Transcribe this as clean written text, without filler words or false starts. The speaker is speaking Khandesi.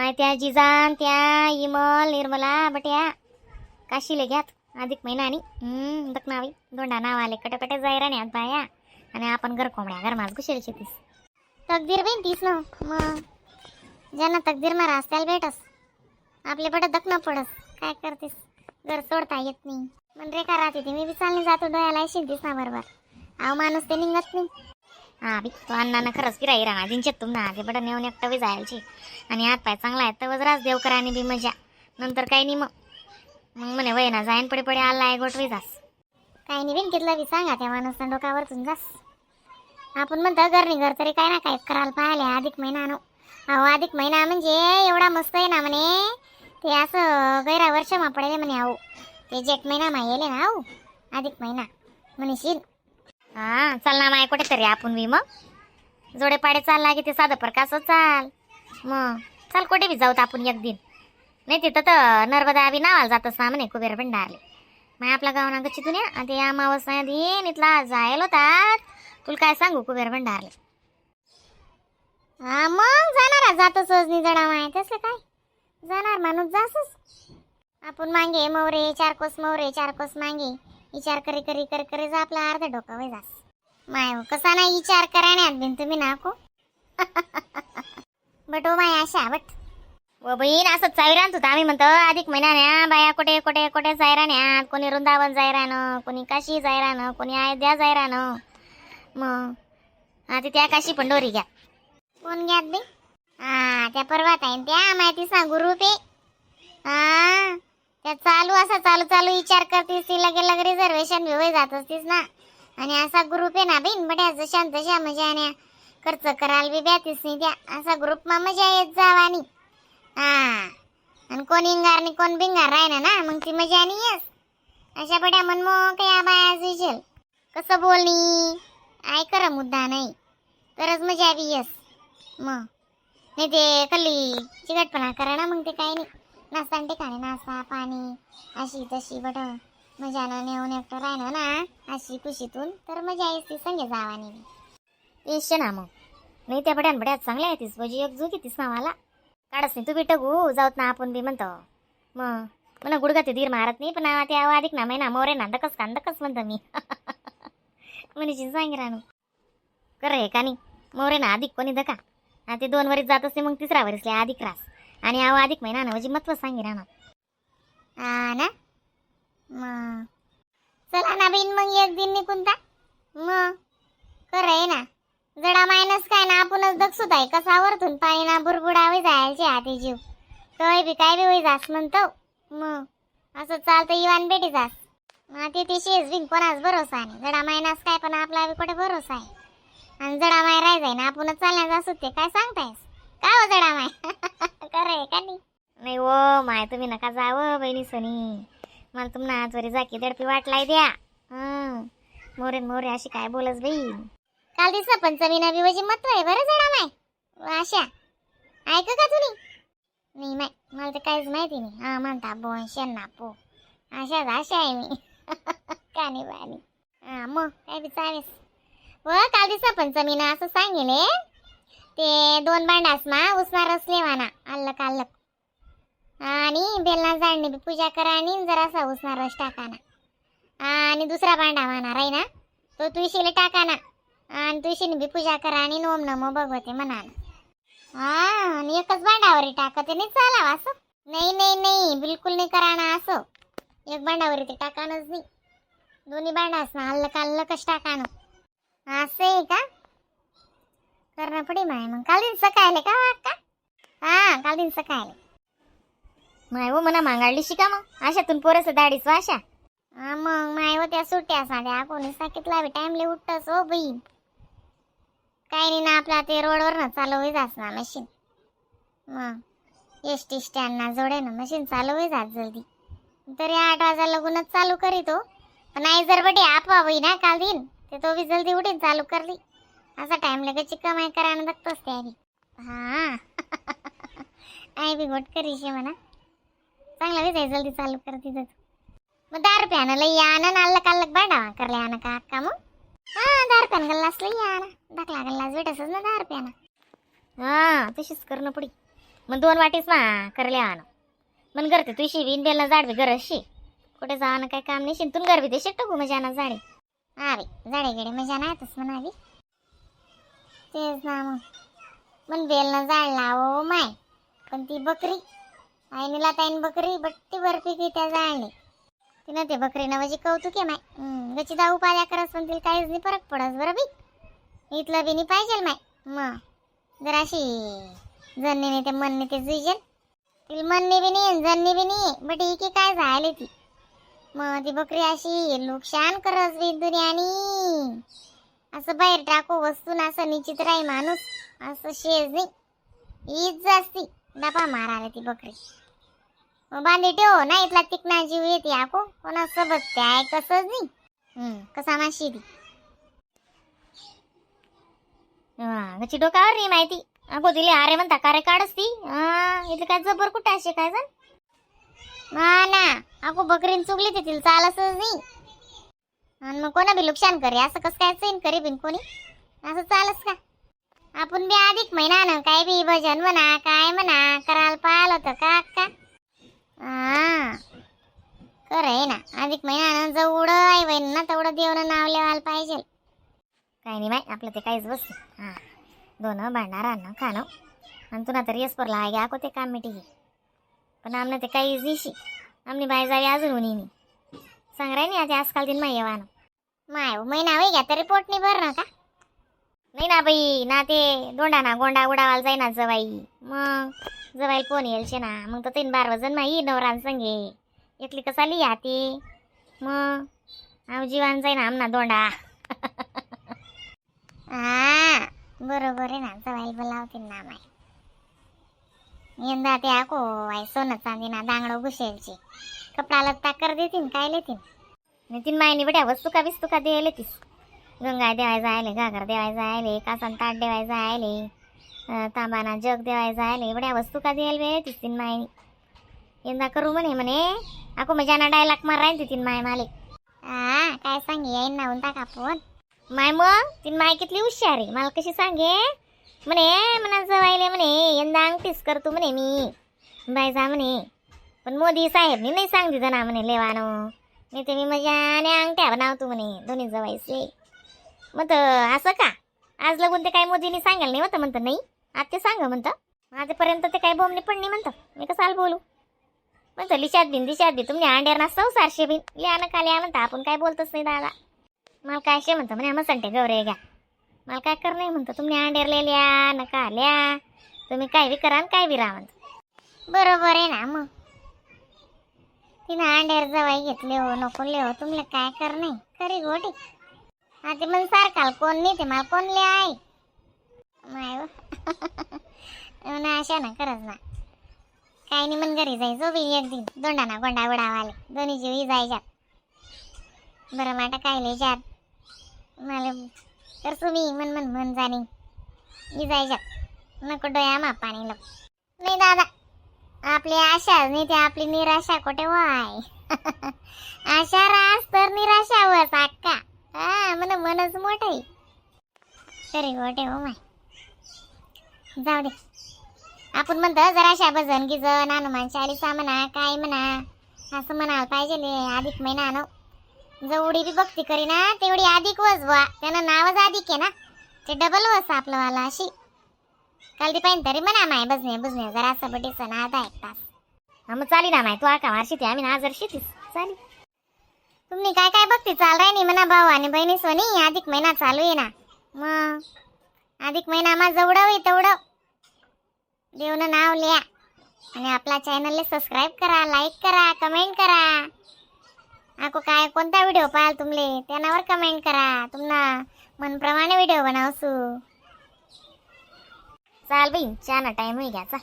माय त्या जिजान त्या इमल निर्मला बट्या काशीले घ्यात अधिक महिना आणि दखनावी दोंडा नाव आले कटे कटे जायरा नाही बाया आणि आपण घर कोंबड्या घर माझ घुसेल शेतीस तकदीर बहीण तीस ना. मग ज्यांना तकदीर मारा त्याला भेटस, आपले पट दखणं पडस. काय करतेस, घर सोडता येत नाही. मन रेखा राहते ती मी बी चालणे जातो डोळ्याला येशील तीस ना बरोबर. अहो माणूस ते निघत नाही. हा बी तो अण्णानं खरंच फिराई राहणार दिनच्यात तुम ना ते बडं नेऊन एकटं बी जायची आणि हात पाय चांगला आहे तवच रास देव करा आणि बी मजा. नंतर काही नाही. मग मग म्हणे वय ना जाईन पडे पडे आला आहे गोटवी जास. काही नाही बिन कितला बी सांगा त्या माणूस डोकावरतून जास. आपण म्हणतो घर नाही घर तरी काय ना काय करायला पाहिले अधिक महिना नो. अहो अधिक महिना म्हणजे एवढा मस्त आहे ना म्हणे, ते असं गैरा वर्ष मा पडेल म्हणे. अहो ते जेठ महिना मा येले ना अहो अधिक महिना म्हणशील. हा चल ना माय कुठे तरी आपण बी मग जोडे पाडे चालला की ते साधं प्रकाश चाल. मग चाल कुठे बी जाऊत आपण एक दिन. नाही तिथं तर नर्मदा बी नावाला जातच ना म्हणे कुबेर भंडारले. मग आपल्या गावाना गच्ची दुनिया आणि ते अमावस्या दिन इथला जायला होतात. तुला काय सांगू कुबेर भंडारले. हा मग जाणार जातो सहज जडा माय तसं काय जाणार माणूस जासच. आपण मागे मोरे चार कोस मोरे चार कोस मागे विचार करी करी करी करी जा आपला अर्धा डोका वय जास. माय हो, कसा नाही विचार करण्यात बिन तुम्ही नाको बट ओ my Asha but व बहीण असं चावी होता. आम्ही म्हणतो अधिक महिना न्या बाया कुठे कुठे कुठे जायरा न्यात. कोणी वृंदावन जायरानं, कोणी काशी जायरानं, कोणी अयोध्या जायरानं. मग हा ते त्या काशी पंडोरी घ्या. कोण घ्यात बी? हा त्या परवात आहे त्या माहिती सांगू रुपे. हा त्या चालू असा चालू चालू विचार करतीस ती लगे लगे रिझर्वेशन बी होई जात असतीस ना. आणि असा ग्रुप आहे ना बिन बड्या जशा न तशा मजा न्या खर्च करायला बी ब्यातीस नाही त्या असा ग्रुप मा मजा येत जावानी. हा आणि कोण इंगार आणि कोण बिंगार राही ना मग ती मजा नाही येस. अशा बड्या मनमोकळ्या बाया सुचेल कसं बोलणी I करा मुद्दा नाही तरच मजा बी येस. मग नाही ते कल्ली चिकटपणा करा ना मग ते काही नाही. नाश्ता ठिकाणी नाश्ता पाणी अशी तशी बट मजानं नेऊन एकटं राहिलं ना अशी खुशीतून तर मजा येते संगे जावानी तेच ना. मग नाही त्या बड्यान बड्यात चांगल्या आहे तीस भजी एक जुकी तीस नावाला काढच नाही. तू बी टगू जाऊत ना आपण बी म्हणतो. मग म्हणा गुडघा ते धीर मारत नाही पण ते अधिक ना महिना मोरे ना दकस का दकस म्हणतो मी म्हणीची सांग रानू कर हे का नाही मोरे ना अधिक कोणी दका. हा ते 2 वरीस जात असते मग तिसरा वरीसले अधिक रास आणि आव अधिक महिना ना म्हणजे महत्व सांगी राहणार. हा ना मग चला ना बिन मग एक दिन निघून ता मग खरं आहे ना. जडा मायनस काय ना आपणच दक्षुत आहे कसा वरतून पाणी ना बुरबुडावे जायचे हाती जीव काय बी काय बी होई जास म्हणतो. मग असं चालतं इवान बेटी जास. मग ते ती शेज बिन कोणाच भरोसा नाही. जडा मायनस काय पण आपला बी कुठे भरोसा आहे आणि जडा माय राहायचंय ना आपणच चालण्याचं असू ते काय सांगतायस का हो जडा माय खरं आहे का नाही? नाही ओ my तुम्ही नका जावं बहिणी सनी मला तुम्हाला आजवरी जाकी दडपी वाटलाय द्या. हं मोरे मोरे अशी काय बोलस बाई. काल दिसला पंचमी ना बिवजी महत्व आहे बरं जडा माय आशा ऐक का तुम्ही? नाही माय मला तर काहीच माहिती नाही. हा म्हणता बोन शेण पो अशाच आशा आहे मी कानी बानी. हा मग काय बी चालेस व काल दिसा पंचमीनं असं सांगेले ते 2 भांडास मा उसना रस लेवाना अल्लक अल्लक आणि बेलना जाळणी बी पूजा करा आणि जरासा उसना रस टाकाना आणि दुसरा भांडा म्हणा राही ना तो तुळशीला टाकाना आणि तुळशीने बी पूजा करा आणि ओम नमो भगवते म्हणा. हा आणि एकच भांडावरी टाकते नाही चालावं असं नाही नाही नाही बिलकुल नाही कराना असं एक भांडावरी ते टाकानच नाही दोन्ही भांडास ना अल्लक अल्लकच टाकानं असं आहे का करणं पडी माय. मग काल दिन सकाळले का हो अक्का? हा काल दिन सकाळले माय हो म्हणा मांगाडली शिका मग आशातून पोरस दाढीच आशा. हा मग माय हो त्या सुट्ट्या साध्या कोणी सांगितला बी टाइमले उठतस हो बहीण. काही नाही ना आपला ते रोडवर ना चालू होई जास ना मशीन मग एसटी स्टँड ना जोडे ना मशीन चालू होई जात जल्दी तरी 8 वाजा लगूनच चालू करीतो पण आई जर बटे आपवा होई ना काल दिन ते तो बी जल्दी उठीन चालू करली असा टाइम लगेच कमाई करायला बघतोस ते बी. हा आई बी गोट करीशे म्हणा चांगला बी जाई जल्दी चालू करती तर मग 10 रुपयानं लई आण अल्लक अल्लक भांडावा करले आण का अक्का मग. हा 10 रुपयानं गल्लास लई आण धाकला गल्लास भेटसच ना 10 रुपयानं. हा तशीच करणं पडी. मग दोन वाटीस मा करले आण मन करते तुशी बिन बेलना झाड बी गरज शी कुठे जाणं काय काम नाही शिंतून गरबी ते शेकटो मजा ना झाडे. हा बी झाडे गिडे मजा नाही म्हणावी. तेच ना मग मन बेलनं झाड लावो माय, पण ती बकरी आईनीला ताईन बकरी बट्टी बर्फी की त्या झाडली. तिनं ते बकरीनं म्हणजे कौतुक आहे माय. गची दाऊ पाल्या करस, पण तिला काहीच नाही फरक पडस. बरं बी इथलं बी नाही पाहिजे माय. मग जराशी जन्नी नाही ते मनने ते जुईजेल. तिला मनने बी नाही आणि जन्नी बी नाही, बट इकी काय झाली ती. मग ती बकरी अशी नुकसान करस बी दुनियानी. असं बाहेर टाकू वस्तू ना, असं निश्चित राही माणूस असं शेज नाही. ईच जास्ती डबा मारायला ती बकरी. मग बांधी ठेव ना, इथला तिकना जीव येते. आको कोणासोबत ते आहे कसंच नाही. कसा माशी ती. हा गची डोकावर नाही माहिती. अगो दिले अरे म्हणता का रे काढच ती. हा इथलं काय जबर कुठं असे काय जण हा ना. अगो बकरीन चुकली ते तिला चालतच नाही. आणि मग कोणा बी नुकसान करे असं कसं काय चैन करे बिन कोणी असं चालस का? आपण बी अधिक महिना ना काय बी भजन म्हणा काय म्हणा करायला पाहिलं होतं का का. हा खरं आहे ना, अधिक महिना ना जेवढं आहे बहीण ना तेवढं देवनं नाव लेवायला पाहिजे. काय नाही माय, आपलं ते काहीच बस. हा दोन भांडा राहणं खाणं आणि तुला तर येस परला आहे घ्या ते काम मिटी. पण आमनं ते काहीच दिशी आमनी बाय जावी अजून होणी नाही सांग राय नाही. आता आजकाल दिन माय येवानं माय महिना होई घ्या तरी पोट नाही भरणार का? नाही ना बाई ना, ते दोंडा ना गोंडा उडावाला जाईना जवाई. मग जवाई कोण येईल ना मग तर तीन बार वजन माई नवरान संगे एकली कसाली या ती. मग आम जीवान जाईना आमना दोंडा. हा बरोबर आहे ना, जवाई बोलावतील ना माय. यंदा ते आको आई सोनं चांदी ना दांगडो घुसेलची कपडा लत्ता कर देतीन काय लेतीन. नितीन मायनी बड्या वस्तू का बिस्तू का द्यायला तीस. गंगा देवाय जायले, घागर देवाय जायले, कासन ताट देवाय जायले, तांबाना जग देवाय जायले, बड्या वस्तू का द्यायला वे तीस तीन मायनी. यंदा करू म्हणे म्हणे आको मजाना डायलाग मार राहील तीन माय माले. हा काय सांगे येईन ना टाका फोन माय. मग तीन माय कितली हुशार आहे, मला कशी सांगे म्हणे म्हणा जवायले म्हणे यंदा अंगठीच करतो म्हणे मी बाय जा म्हणे. पण मोदी साहेबनी नाही सांग दिलं ना म्हणे लेवानो, नाही ते मी मजाने अंगठ्या बनवतो म्हणे दोन्ही जवायचे. मग तर असं का आज लगून ते काय मोदींनी सांगेल नाही होतं म्हणतं. नाही आज ते सांग म्हणतं, आजपर्यंत ते काय बोंबनी पण नाही म्हणतं. मी कसाल बोलू म्हणतं. लिशात बिन दिशात बी तुम्ही अंड्यावर ना संसारशे बिन लिहा ना का लिहा म्हणता. आपण काय बोलतच नाही दादा. मला काय शे म्हणतं म्हणे मसंटे गौरे घ्या. मला काय कर नाही म्हणतं. तुम्ही अंड्यावर लिहा नका लिहा, तुम्ही काय बी करा आणि काय बी राहा म्हणतं. बरोबर आहे ना. मग तिनं अंड्यावर जवाई घेतले हो नको ले हो तुम्हाला काय कर नाही खरी गोटी. हा ते मन सारखाल कोण नाही ते मला कोण ले आहे माय हो. ना अशा ना खरंच ना काय नाही. मन घरी जायचो बी एक दिन दोंडा ना गोंडा उडावाले दोन्ही जीवी जायच्यात. बरं माटा काय लिहायच्यात मला तर मी मन मन मन जाणे मी जायच्यात नको डोया मा पाणी लाव. नाही दादा, आपली आशा नाही ते आपली निराशा कुठे वाय. आशा रास तर निराशा वस अक्का. हा मन मनच मोठं आहे खरी गोटे हो माय. जाऊ दे, आपण म्हणतो जराशा भजन गिजन हनुमान चालीसा म्हणा काय म्हणा असं म्हणायला पाहिजे ले. अधिक महिना न जेवढी बी भक्ती करी ना तेवढी अधिक वस बुवा. त्यानं नावच अधिक आहे ना, ते डबल वस आपलं वाला अशी. काल ती पाहिजे तरी म्हणा माय बसणे बुजणे जरा असं बटी सण आता एक तास. हा मग चाली ना माय, तू आका मारशी ते आम्ही ना जर शेतीस चाली. तुम्ही काय काय बघते चाल राही नाही म्हणा भाऊ आणि बहिणी सोनी. अधिक महिना चालू आहे ना, मग अधिक महिना मा जेवढं होईल तेवढं देवनं नाव लिहा आणि आपला चॅनलला सबस्क्राईब करा, लाईक करा, कमेंट करा. आको काय कोणता व्हिडिओ पाहाल तुमले त्यानावर कमेंट करा, तुम्हाला मनप्रमाणे व्हिडिओ बनावसू. चाल बाई, चहा ना टाइम होई घ्याचा.